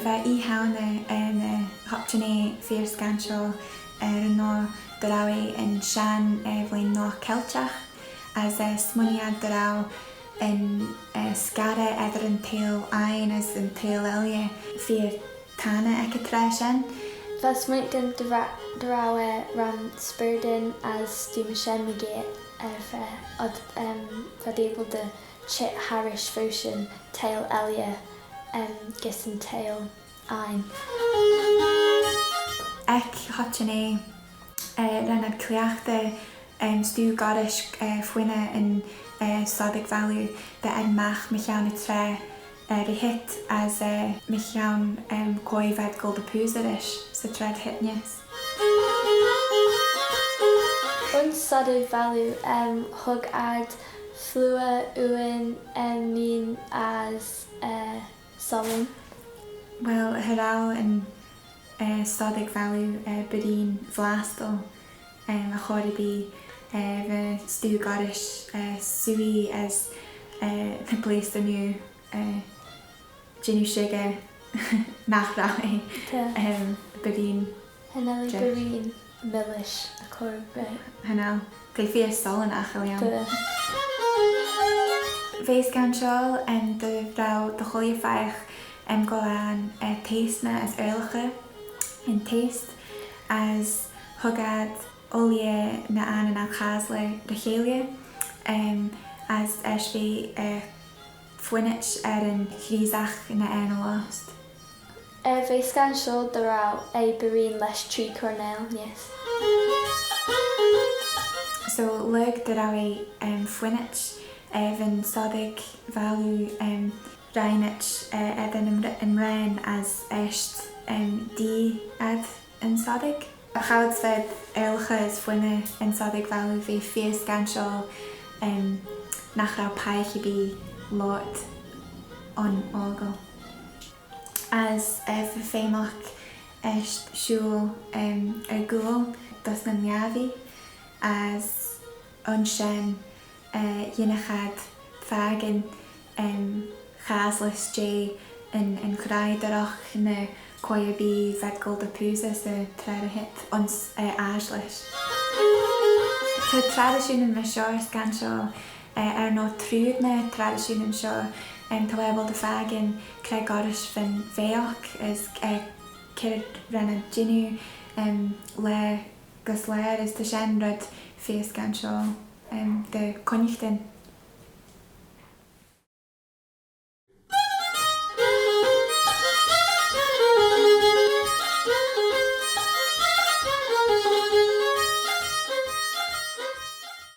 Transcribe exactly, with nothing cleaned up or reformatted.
Va e oaney er ny h-optanyn fir scanshoil, er yn oyr dy row eh yn shenn eh, vlein noa Celtiagh, as eh, smooinee ad dy row yn eh, scarrey eddyr yn teihll ain as yn teihll elley fir tanney ec y traa shen. Va smooinaghtyn dy row eh ram spyrrydyn as dooin shen mygeayrt er fa, oddagh, em, v'ad abyl dy çheet harrish foast yn teihll elley, em, gys yn teihll ain. Ec hotçhyn eh, eh, ren ad cliaghtey, em, stoo gollrish eh, fuinney yn eh, Soddag Valloo dy eddie magh mychione y traa eh, dy heet as eh, mychione em, quoi v'ad goll dy poosey rish sy traa dy heet neesht. Yn Soddag Valloo, em, hug ad flua, uan, em, meean as eh, sollym. Well, cha row yn eh, Soddag Valloo eh, byrreen vlastyl, em, agh cha robee eh, va stoo gollrish eh, suee as eh, ny bleaystan eh, jannoo shickyr nagh row eh, Ta. em, byrreen Cha nel eh Jeff. Byrreen millish, agh cha robee. Cha nel. T'eh feer sollynagh, William. Ta. V'eh scanshoil em, dy row dy chooilley pheiagh em, goll ayrn eh, tastyssey as oarlaghey yn tastyssey, as hug ad ooilley ny annaghyn ad chasley ry-cheilley, em, as eisht v'eh eh, fuinnit er yn chreesagh ny er ny loayst. Eh, v'eh scanshoil dy row eh, byrreen lesh tree cornel neesht. So, lurg dy row eh em, fuinnit eh, va'n Soddag Valloo em, rheinit eh, eddyr ny mr-, ny mraane as eisht em, dee ad yn Soddag. Choud's v'ad oarlaghey as fuinney yn Soddag Valloo v'eh feer scanshoil em, nagh row peiagh erbee loayrt un ockle. As eh, va feymagh eisht shooyl em, er goaill dys nyn lhiabbee, as ayns shen eh, yinnagh ad fakin em, chaslys jeh yn, yn ghraih dorragh ny quoi erbee v'ad goll dy poosey sy traa ry heet ayns eh, ashlish. Ta tradishoonyn myr shoh er scanshoil eh, er noa trooid ny tradishoonyn shoh, em, t'ou abyl dy fakin cre gollrish va'n veaghey as eh, cre ren ad jannoo em, laa gys laa, as ta shen red feer scanshoil em, dy chooinaghtyn.